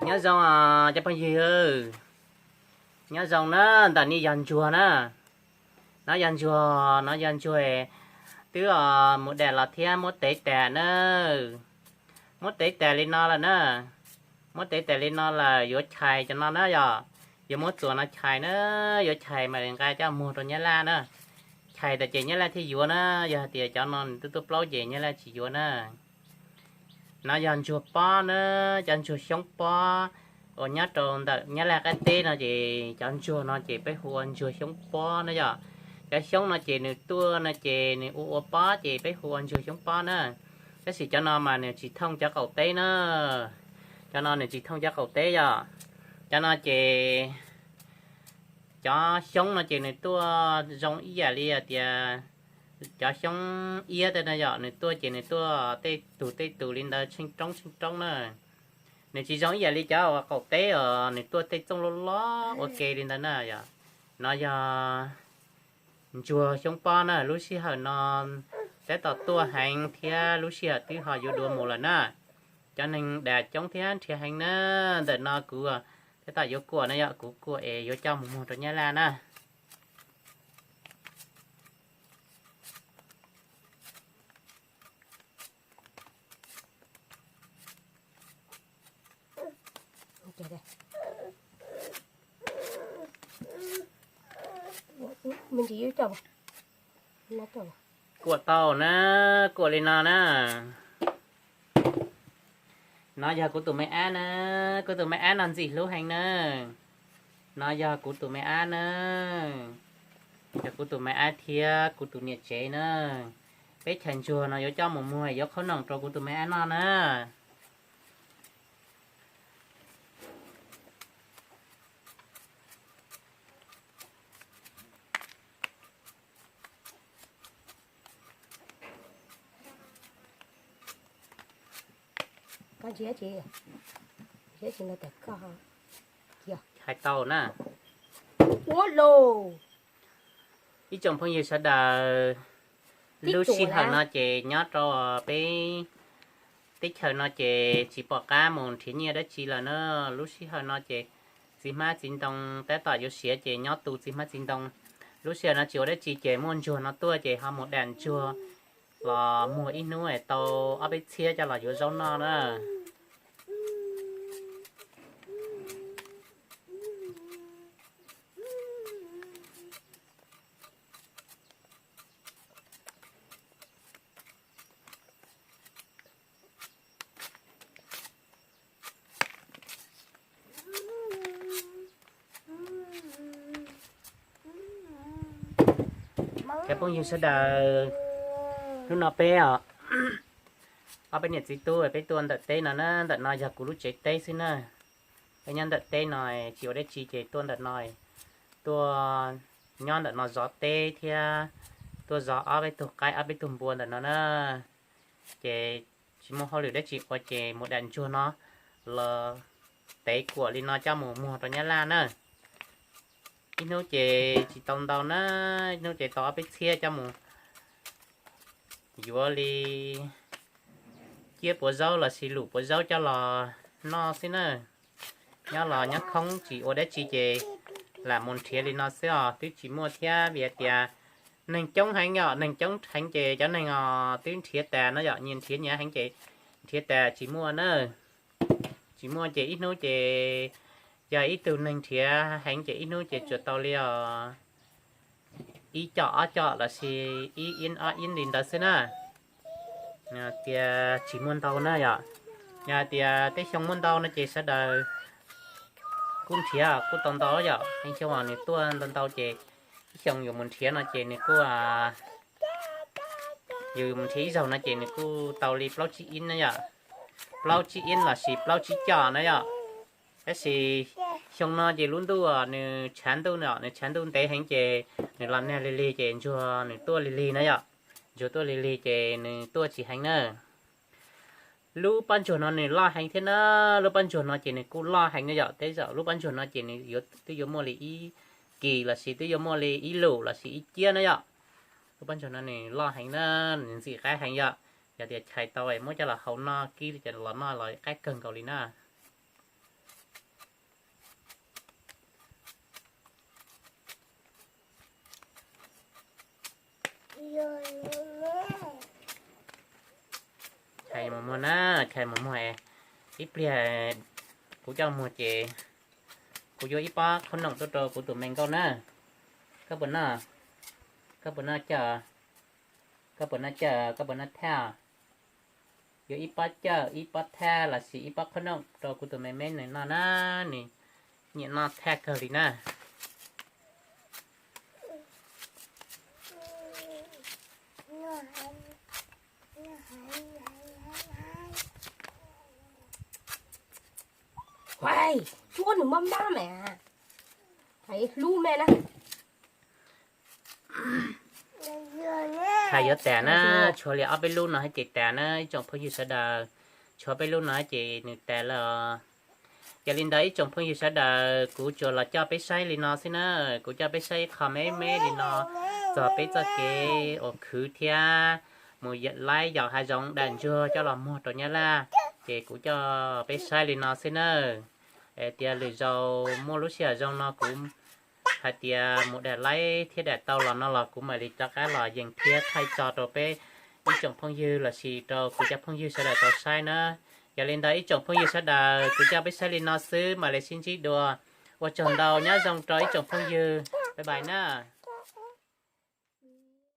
Nyob zoo cov phooj ywg, nyob zoo na, ntawm no yog ntsuag na. No yog ntsuag, no yog ntsuag twb mus dam los thiab muab tev tas na. Muab tev tas li no lawm na. Muab tev tas li no lawm yuav chais cov no na yom. Yuav muab txuas no chais na, yuav chais mas nqa coj muag rau Nyab Laj na. Chais tas ces Nyab Laj thiaj yuav na, yog hais tias cov no nws twb tuaj plaub ces Nyab Laj tsis yuav na. No yog ntsuag pob na, cov ntsuag xyoob pob uas nyob rau ntawm Nyab Laj qab teb no ces cov ntsuag no ces peb hu ua ntsuag xyoob pob na yom. Cov xyoob no ces nws tuaj no ces nws ua ua pob ces peb hu ua ntsuag xyoob pob na. Tab sis cov no mas nws tsis thooj cov qaum teb na. Cov no nws tsis thooj cov qaum teb yom. Cov no ces cov xyoob no ces nws tuaj zoo ib yam li tias cov xyoob iab tej no yom, nws tuaj ces nws tuaj tej tug tej tug li ntawd tsheej roob tsheej roob na. Nws tsis zoo ib yam li cov uas qaum teb os, nws tuaj tej txooj loj loj ua ke li ntawd na yom. No yog ntsuag xyoob pob na, lub sij hawm no tab tom tuaj heev thiab lub sij hawm twb ho yuav dua mus lawm na. Cov neeg dam coob thiab nrhiav heev na. Ntawm no kuv tab tom yuav kuam na yom, kuv kuam es yuav coj mus muag rau Nyab Laj na. Kuam tau na, kuam li no na. No yog kuv tus me ab na, kuv tus me ab no ntxim hlub heev na. No yog kuv tus me ab na, yog kuv tus me ab thiab kuv tus niam tsev na. Peb chais ntsuag no yuav coj mus muag yuav qhob noom rau kuv tus me ab noj na. Hais tau na. Ib tsoom phooj ywg sawv daws, lub sij hawm no ces nyob rau peb teb chaws no ces tsis pom qab mus nrhiav nyiaj dab tsi lawm na. Lub sij hawm no ces txiv hmab txiv ntoo tab tom yuav siav ces nyob tu txiv hmab txiv ntoo. Lub sij hawm no tsis ua dab tsi ces muaj ntsuag no tuaj ces ho mus dam ntsuag los muag ib hnub es tau ob peb txhiab coj los yuav zaub noj na. Cov phooj ywg sawv daws, hnub no peb os, ob peb niam txiv tub peb tuaj ntawm teb no na, ntawm no yog kuv lub tsev teb xwb na. Peb nyob ntawm teb no tsis ua dab tsi ces tuaj ntawm no, tuaj nyob ntawm no zov teb thiab tuaj zov ob peb tug qaib ob peb tug npua ntawm no na. Ces tsis muaj hauj lwm dab tsi ua ces mus dam ntsuag no los tev kuam li no coj mus muag rau Nyab Laj na. Ib hnub ces tsis tau ntau na, ib hnub ces tau ob peb txhiab coj mus yuav li ciab puas zaub lossis lwm puas zaub coj los noj xwb na. Nyob los nyob khoob tsis ua dab tsi ces lam mus nrhiav li no xwb os, twb tsis muaj thiab vim hais tias neeg coob heev yom, neeg coob heev ces cov neeg os twb nrhiav tas no yom, nyias nrhiav nyias heev ces nrhiav tas tsis muaj na. Tsis muaj ces ib hnub ces yog ib tug neeg nrhiav heev ces ib hnub ces tsuas tau li os ib com ob com lossis ib ib ob ib li ntawd xwb na. Tias tsis muaj ntau na yom. Yog hais tias tej xyoo muaj ntau no ces sawv daws kuj nrhiav kuj tau ntau yom. Tej xyoo uas nws tuaj ntau ntau ces ib xyoo yuav mus nrhiav no ces nws kuj, yus mus nrhiav ib zaug no ces nws kuj tau li plaub tsib ib na yom. Plaub tsib ib lossis plaub tsib com na yom. Tab sis xyoo no ces lub ntuj nws tshav ntuj no, nws tshav ntuj ntev heev ces nws los nag lig lig ces ntsuag nws tuaj lig lig na yom. Ntsuag tuaj lig lig ces nws tuaj tsis heev na. Lub pob ntsuag no nws loj heev thiab na, lub pob ntsuag no ces nws kuj loj heev na yom. Tej zaum lub pob ntsuag no ces nws yuav twb yuav muaj li ib kis lossis twb yuav muaj li ib lus lossis ib ciab na yom. Lub pob ntsuag no nws loj heev na, nws ntxim qab heev yom. Yog tias chais tau es muab coj los hau noj kib los noj los qab kawg nkaus li na. Chais mus muag na, chais mus muag. Ib pliag kuv coj muag ces kuv yuav ib pob qhob noom tuaj rau kuv tus me nkauj na. Koj puas noj? Koj puas noj cawj? Koj puas noj cawj? Koj puas noj thaj? Yuav ib pob cawj, ib pob thaj lossis ib pob qhob noom rau kuv tus me me nws noj na, nws nyiam noj thaj kawg li na. Cuab nws maj maj mas, hais hlub me na. Hais yuav tas na, tshuav li ob peb lub no hais ces tas na ib tsoom phooj ywg sawv daws. Tshuav peb lub no hais ces nws tas lawm os. Yog li ntawd ib tsoom phooj ywg sawv daws, kuv tsuas los coj peb saib li no xwb na. Kuv coj peb saib ib qho me me li no txog peb txoj kev uas khwv thiab mus laib yos hav zoov dam ntsuag coj los muag rau Nyab Laj. Ces kuv coj peb saib li no xwb na. Es tias lwm zaus muaj lub sij hawm zoo no kuv hais tias mus dam laib thiab dam tau los no los kuv mam li rov qab los yees thiab thaij tso rau peb ib tsoom phooj ywg lossis rau kuv cov phooj ywg sawv daws tau saib na. Yog li ntawd ib tsoom phooj ywg sawv daws, kuv coj peb saib li no xwb, mam li sib ntsib dua. Ua tsaug ntau, nyob zoo rau ib tsoom phooj ywg, bye bye na.